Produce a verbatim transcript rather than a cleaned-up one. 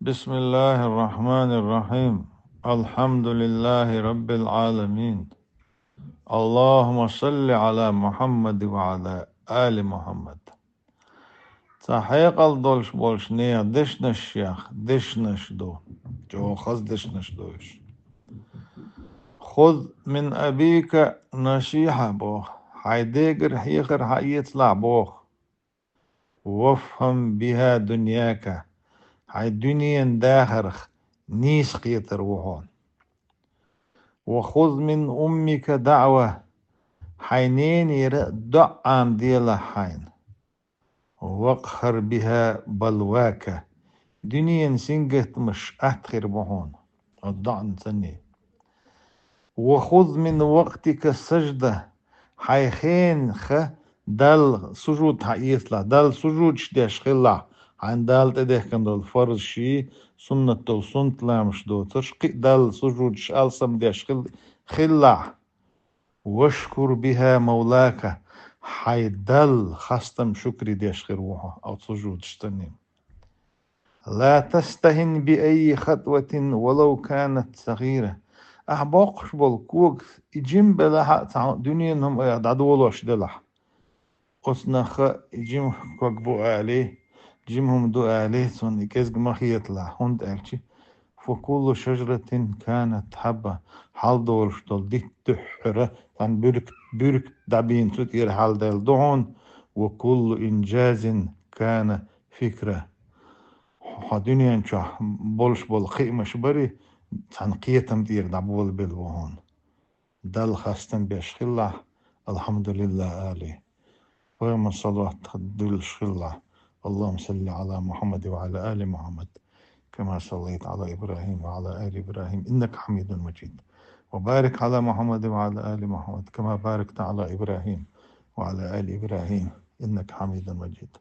بسم الله الرحمن الرحيم. الحمد لله رب العالمين. اللهم صل على محمد وعلى آل محمد. Цхьа хьекъал долуш болчу нехан дешнаш, дешнаш ду. ЧӀогӀа хаза дешнаш ду уьш. خذ من أبيك نصيحة боху. Хьайн дегара хьехар хьаэцалахь боху. وافهم بها دنياك. Хьайн дуьненан дахарх нийса кхетар ву хьуна. وخذ من أمك دعوة. Хьайн ненера доӀа Ӏамаде лахь хьайна. واقهر بها بلواك. Дуьненан сингаттамаш атта хир бу хьуна, оцу доӀанца. وخذ من وقتك سجدة. Хьайн хенах Далла сужуд хьаэцалахь, Далла сужудаш деш хилалахь, хьайна Дала тӀедехкина долу фарзаший, суннат долу суннат ламазаш доцурш, кхин а Далла сужудаш алсам деш хил-, хилалахь. واشكر بها مولاك. Хьайн Далла хастам, шукри деш хир ву хьо оцу сужудашца. لا تستهن بأي خطوة ولو كانت صغيرة. Ахьа боккхуш болу кога, и жима белахь а, цхьа дуьненан хӀума айхьа дӀадолош делахь. Оцу нахах и жима ког бу алий, жима хӀума ду алий, цунна и кӀезиг ма хеталахь, хӀунда аьлча: فكل شجرة كانت حبة. Хьалдолуш долу дитт дуьххьара цхьана буьрка, буьрка дӀабийна цу тӀера хьалдаьлла ду хьуна. وكل إنجاز كان فكرة. Хьо дуьнен чохь болуш болу кхиамаш барий, цхьана кхетам тӀера дӀаболабелла ву хьуна. Далла хастам беш хилалахь, алхьамдулиллахӀ алий. Пайхамар салават дуьллуш хилалахь. اللهم صل على محمد وعلى آل محمد كما صليت على إبراهيم وعلى آل إبراهيم إنك حميد مجيد. وبارك على محمد وعلى آل محمد كما باركت على إبراهيم وعلى آل إبراهيم إنك حميد مجيد.